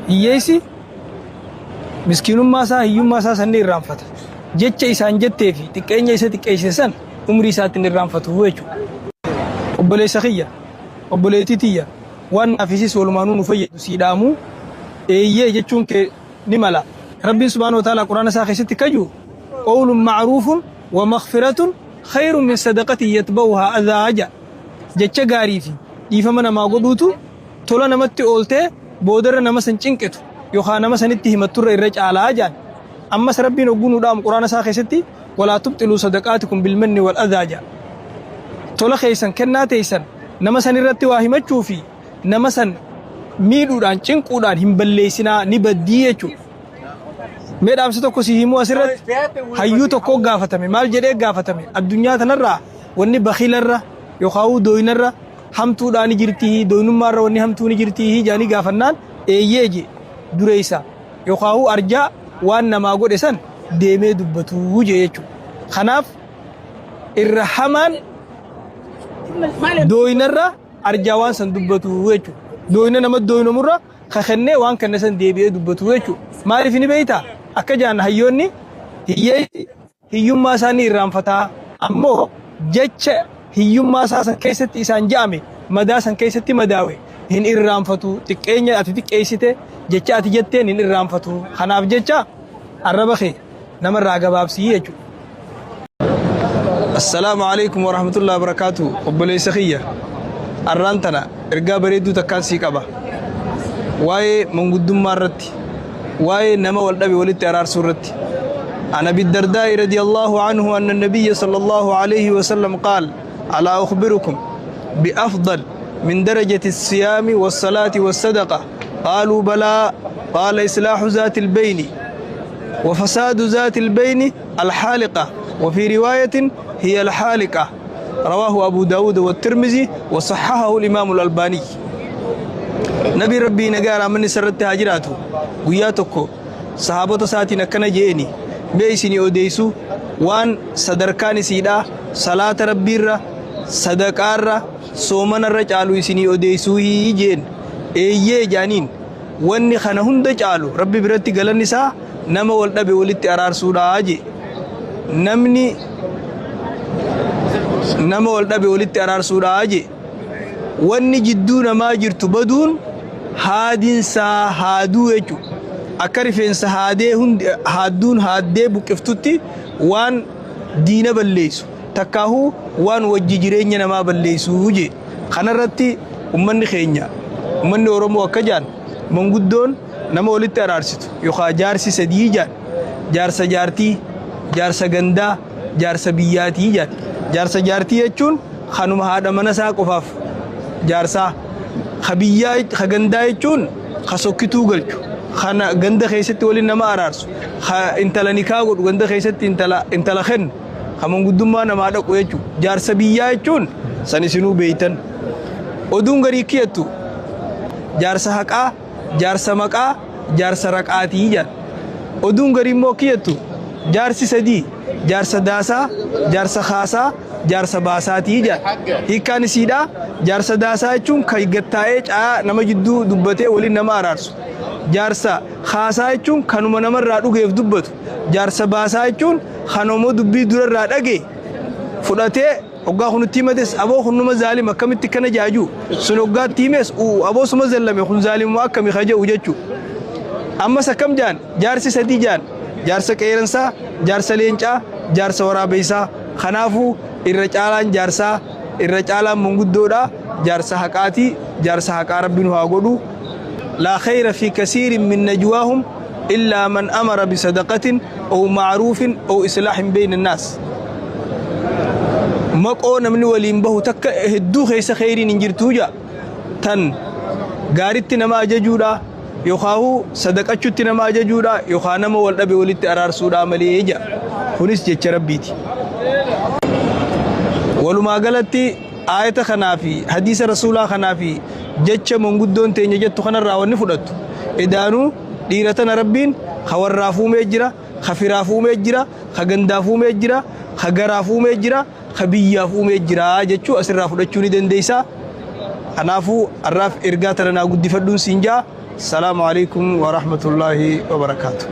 Hiyyeessi miskiinummaa isaa hiyyummaa isaa san ni irraanfata. Jecha isaan jettee fi xiqqeenya isa xiqqeessite san umrii isaatti hin irraanfatu jechuudha. Obboleessa kiyya, obboleettii tiyya, waan naaf isis walumaanuu nu fayyadu sii dhaamuu eeyyee jechuun kee ni mala. Rabbiin subhaanahu wa ta'aalaa Qur'aana isaa keessatti akka jiru qawlun ma'ruufun wa maghfiratun khayrun min sadaqatin yatba'uhaa adhaa jedha. Jecha gaarii fi dhiifama namaa godhuutu tola namatti ooltee boodarra nama san cinqitu yookaan nama sanitti himatturra irra caalaa jedhan. Ammas Rabbiin hogguu nu dhaamu Qur'aana isaa keessatti walaa tubxiluu sadaqaatikum bilmanni wal adhaa jedha. Tola keessan kennaa teessan nama san irratti waa himachuu fi nama san miidhuudhaan cinquudhaan hin balleessinaa ni baddii jechuudha. Mee dhaamsa tokko si himuu asirratti hayyuu tokko gaafatame maal jedhee gaafatame addunyaa tanarraa wanni bakiilarra yookaan dooynarra hamtuudhaa ni jirtii dooynummaarra wanni hamtuu ni jirtii jedhanii gaafannaan eeyyee je dureessa yookaan arjaa waan namaa godhe san deemee dubbatuu je jechuudha. Kanaaf irra hamaan dooynarra arjaa waan san dubbatu jechuudha. Dooyna nama dooynomurra ka kennee waan kenne san deebi'ee dubbatu jechuudha. Maaliif ni beektaa? Akka jaan hayyoonni hiyyeessi hiyyummaa isaa ni irraanfataa ammoo jecha hiyyummaa isaa san keessatti isaan ja'ame madaa san keessatti madaawe hin irraanfatu xiqqeenya ati xiqqeessite jecha ati jetteen hin irraanfatu. Kanaaf jecha arraba kee namarraa gabaabsii jechuudha. Assalaamu alaikum warahmatullahi wabarakaatu. Obboleessa kiyya arraan tana ergaa bareedduu takkaan sii qaba. Waa'ee manguddummaa irratti, waa'ee nama wal dhabe walitti araarsuu irratti. An Abi Dardaa'i radiyallahu anhu anna nabiyya sallallahu alayhi wa sallam qaal alaa ukhbirukum biafdal min darajati siyaami wassalaati wassadaqa qaaluu balaa qaala islaahu zaati albayni وفساد ذات البين الحالقة وفي رواية هي الحالقة رواه أبو داود والترمذي وصححه الإمام الألباني نبي ربي نقال من سرت هاجراته قياتكو sahaabota isaatiin akkana je'eni mee isinii odeeysu waan sadarkaan isiidha salaata rabbiirra sadaqaarra soomanarra caalu isinii odeeysuuhii jeen eeyyee jaaniin wanni kana hunda caalu rabbi biratti galanni isaa nama wal dhabe walitti araarsuudha jee namni nama wal dhabe walitti araarsuudha jee wanni jidduu namaa jirtu baduun haadinsaa haaduu jechuudha. Akka rifeensa haadee hundi haadduun haaddee buqqiftutti waan diina balleessu takkaahuu waan wajji jireenya namaa balleessu jee. Kanarratti ummanni keenya ummanni Oromoo akka jaan manguddoon nama walitti araarsitu yookaan jaarsi sadii jaan jaarsa jaartii jaarsa gandaa jaarsa biyyaatii jaan. Jaarsa jaartii jechuun kanuma haadha mana isaa qofaaf jaarsaa. Ka biyyaa ka gandaa jechuun ka sokkituu galchu kana ganda keessatti waliin nama araarsu ka intala nikaa godhu ganda keessatti intala intala kennu ka manguddummaa namaa dhaqu jechuudha. Jaarsa biyyaa jechuun san isinuu beeytan. Oduun garii kiyattu jaarsa haqaa, jaarsa maqaa, jaarsa raqaatii jedhan. Oduun garii immoo kiyattu jaarsi sadii jaarsa daasaa, jaarsa kaasaa, jaarsa baasaatii jedhan. Hiikkaan isiidha jaarsa daasaa jechuun kan gattaa'ee caa nama jidduu dubbatee waliin nama araarsu. Jaarsa kaasaa jechuun kanuma namarraa dhugeef dubbatu. Jaarsa baasaa jechuun kanuma dubbii durarraa dhage fudhatee hoggaa kun itti himates aboo kun numa zaalima akkamitti kana jaaju sun hoggaa itti himes aboo suma zallame kun zaalimuma akkami ka jedhu jechuu. Ammas akkam jaan jaarsi sadii jaan jaarsa qeeransaa jaarsa leencaa jaarsa waraabessaa kanaafuu irra caalaan jaarsaa irra caalaan manguddoodha jaarsa haqaatii jaarsa haqaa rabbi nu haa godhu. Laa khayra fi kasiirin min najwaahum illaa man amara bisadaqatin aw ma'ruufin aw islaahin bayna naas. Maqoo namni waliin bahu takka hedduu keessa khayriin hin jirtuu jaa tan gaaritti nama ajajuudha yookaahu sadaqachutti nama ajajuudha yookaan nama wal dhabe walitti araarsuudha malee jaa. Kunis jecha rabbiiti. Walumaa galatti aayata kanaa fi hadiisa rasuulaa kanaa fi jecha manguddoon teenya jettu kanarraa wanni fudhattu edaanuu dhiira tana rabbiin ka warraaf uumee jira ka firaaf uumee jira ka gandaaf uumee jira ka garaaf uumee jira ka biyyaaf uumee jira jechuu asirraa fudhachuu ni dandeessa. Kanaafuu har'aaf ergaa tana naa guddifadhuun siin jaa. Salaamu alaikum wa rahmatullaahi wa barakaatu.